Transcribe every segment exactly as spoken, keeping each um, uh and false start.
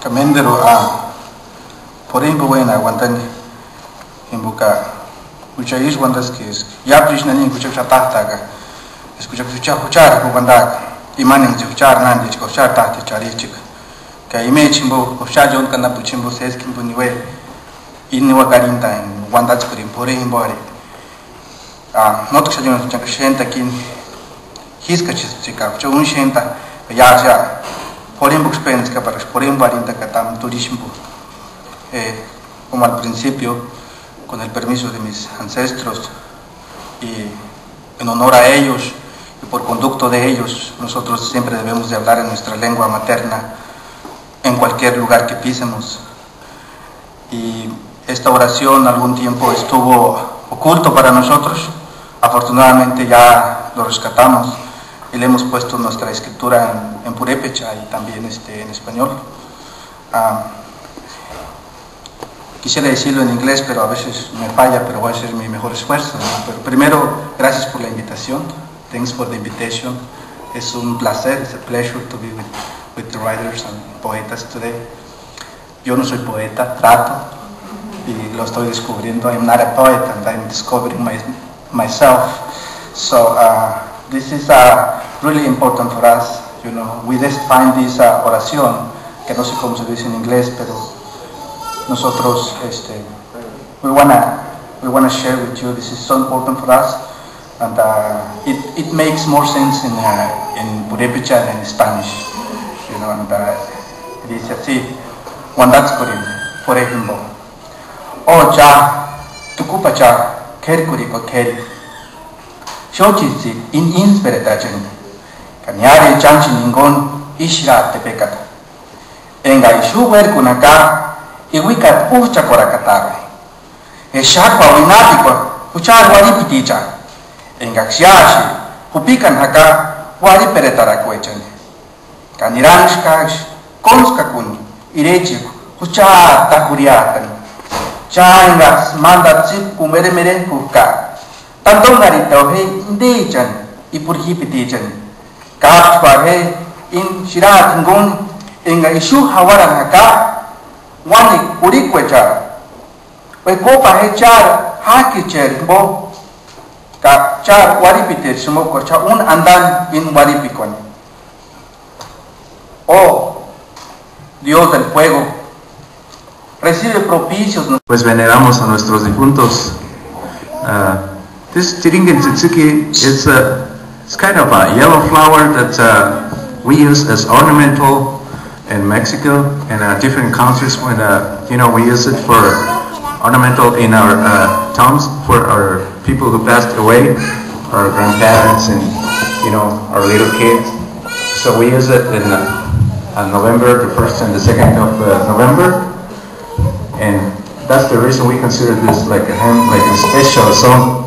Ka ménderu, a, p'orhempki uénaa uandani, jimboka jucha ísï uandaska eska iápuru ísï nanini juchakua xatajtaaka, eska jucha, jucha, juchari juka uandaaka, imani engaksï juchari nándichka, juchari tájticha arhichka. Ka imecha jimbo, juchari ióntki anapuecha jimbo séski jimbo niue, íni niuaka arhintaani uandatskurini p'orhempki jimbo arhini. A, nótki xáni, cháni ka xéntakini, jískachisï ka jucha úni xénta, ka iásï ya p'orhempkuksï péntsï ka para p'orhempki arhintaka tanto turismo, eh, como al principio, con el permiso de mis ancestros, y en honor a ellos, y por conducto de ellos, nosotros siempre debemos de hablar en nuestra lengua materna, en cualquier lugar que pisemos. Y esta oración algún tiempo estuvo oculto para nosotros. Afortunadamente ya lo rescatamos y le hemos puesto nuestra escritura en, en purépecha y también, este, en español. Ah, quisiera decirlo en inglés, pero a veces me falla, pero voy a hacer mi mejor esfuerzo, ¿no? Pero primero, gracias por la invitación. Thanks for the invitation. Es un placer, it's a pleasure to be with, with the writers and poetas today. Yo no soy poeta, trato, y lo estoy descubriendo. I'm not a poet, and I'm discovering my, myself. So, uh, this is, uh, really important for us. You know, we just find this, uh, oración, que no sé cómo se dice en inglés, pero nosotros, este, we wanna, we wanna share with you. This is so important for us, and, uh, it, it makes more sense in, uh, in Purépecha than in Spanish, you know, and, uh, dice así, uandatskurini p'orhempki jimbo. O cha, tukupacha k'érikuarhikua k'éri, xóchisï íni íntsperatachani, ka niári chánchini jinguni ísï xára tepekata, enga ixu uérkuni jaka iuikata újchakuarhakatarhu. Exakua uinapikua juchari uarhipitichani, engaksï iásï jupikani jaka uarhiperatarakuechani. Ka niranhaskaksï kóntskakuni irechekua juchari tájurhiatani, cha engaksï mándatku tsípkuni meremerejkujka, tandonharhitau je indichani ip'urhipitichani. Kápchkua je íni xirati jinguni, enga ixu jauarani jaka uánekua kurhikuecharhu. Uekupa je chári jájkicheri jimbo, ka chári uarhipiteri jimbokuarhu cha úni andani íni uarhipikuani. Oh, Dios del fuego, recibe propicios. Pues veneramos a nuestros difuntos. Uh, this Chiringuin Tsütsüki is a, it's kind of a yellow flower that, uh, we use as ornamental in Mexico and, uh, different countries. When, uh, you know, we use it for ornamental in our, uh, tombs for our people who passed away, our grandparents and, you know, our little kids. So we use it in, uh, uh, November, the first and the second of, uh, November, and that's the reason we consider this like a hymn, like a special song.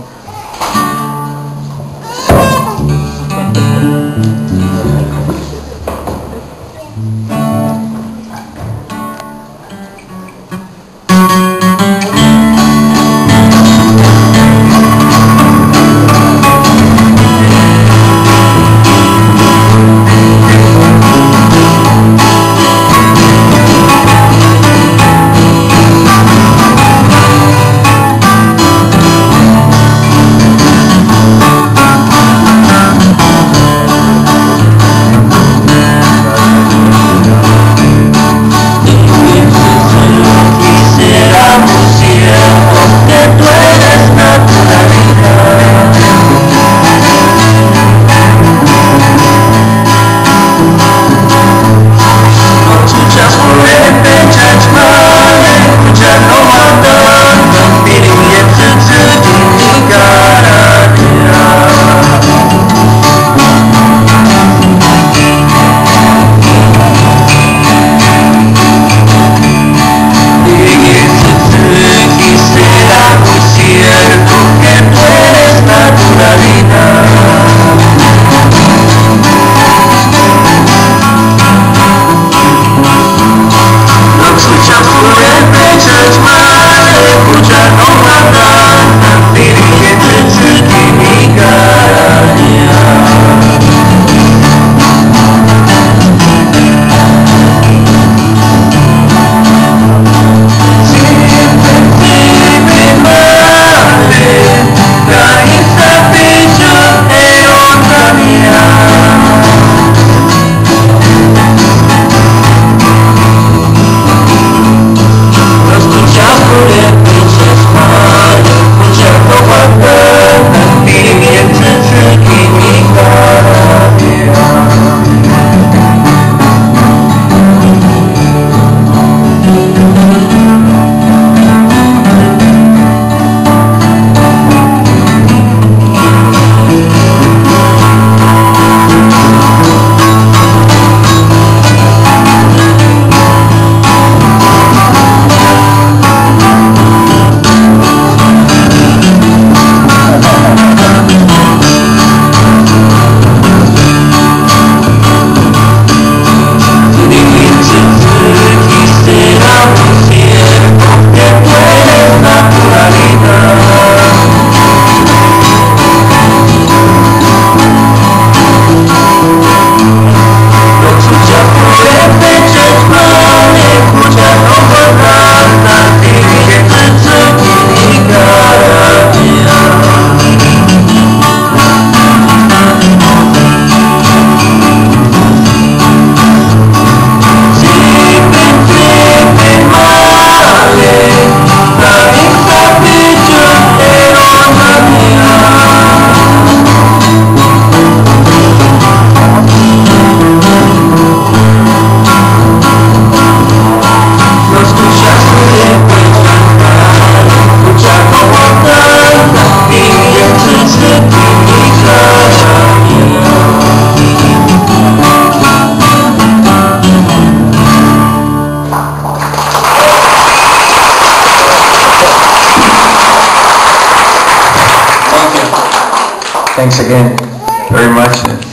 Thanks again very much.